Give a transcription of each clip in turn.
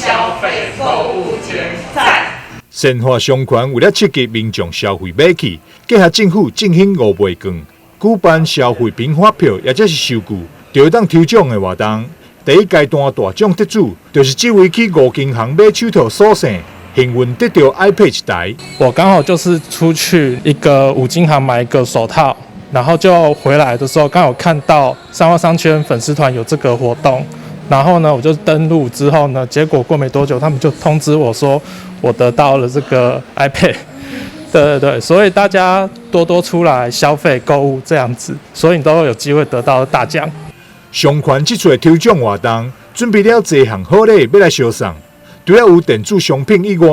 消費購物節，讚！善化商圈為了刺激民眾消費買氣，結合政府振興五倍券，舉辦消費憑發票，抑者是收據，就會當抽獎的活動。第一階段大獎得主，就是這位去五金行買手套所勝，幸運得著 iPad 一台。我剛好就是出去一個五金行買一個手套，然後就回來的時候，剛好看到善化商圈粉絲團有這個活動，然後呢，我就登錄之後呢，結果過沒多久，他們就通知我說我得到了這個 iPad。對對對，所以大家多多出來消費購物這樣子，所以你都有機會得到大獎。商圈這次的抽獎活動，準備了濟項好禮欲來相送，除了有電子商品以外，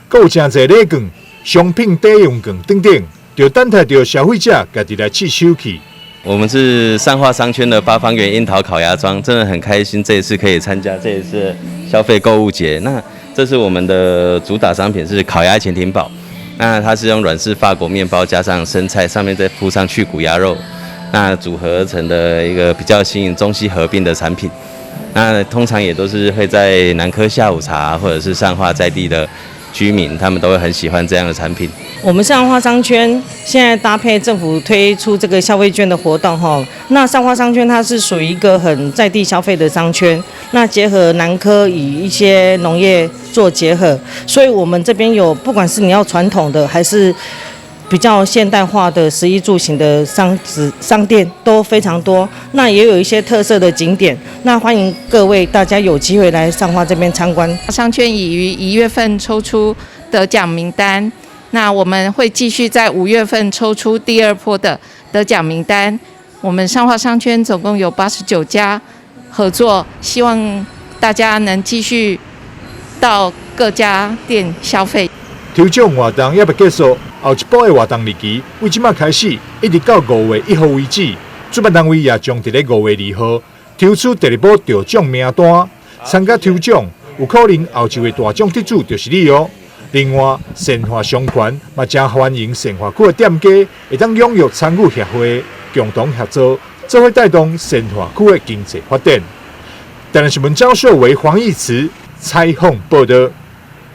閣有誠濟禮券、商品抵用券等等，就等待著消費者家己來試手氣。我們是善化商圈的八方園櫻桃烤鴨莊，真的很開心，這一次可以參加這一次消費購物節。那這是我們的主打商品是烤鴨潛艇堡，那它是用軟式法國麵包加上生菜，上面再鋪上去骨鴨肉，那組合而成的一個比較新穎中西合併的產品。那通常也都是會在南科下午茶或者是善化在地的居民，他們都會很喜歡這樣的產品。我們善化商圈現在搭配政府推出這個消費券的活動，哈，那善化商圈它是屬於一個很在地消費的商圈，那結合南科與一些農業做結合，所以我們這邊有不管是你要傳統的還是比較現代化的食衣住行的商子商店都非常多，那也有一些特色的景點，那歡迎各位大家有機會來善化這邊參觀。商圈已於1月份抽出得獎名單，那我們會繼續在5月份抽出第二波的得獎名單。我們善化商圈總共有89家合作，希望大家能繼續到各家店消費。抽獎活動猶未結束，後一波的活動日期為這馬開始，一直到5月1號為止。主辦單位也將佇咧5月2號抽出第二波得獎名單。參加抽獎有可能後一位大獎得主就是你哦。另外，善化商圈嘛誠歡迎善化區的店家會當踴躍參與協會，共同合作，做伙帶動善化區的經濟發展。台南新聞張秀維、黃義慈採訪報導。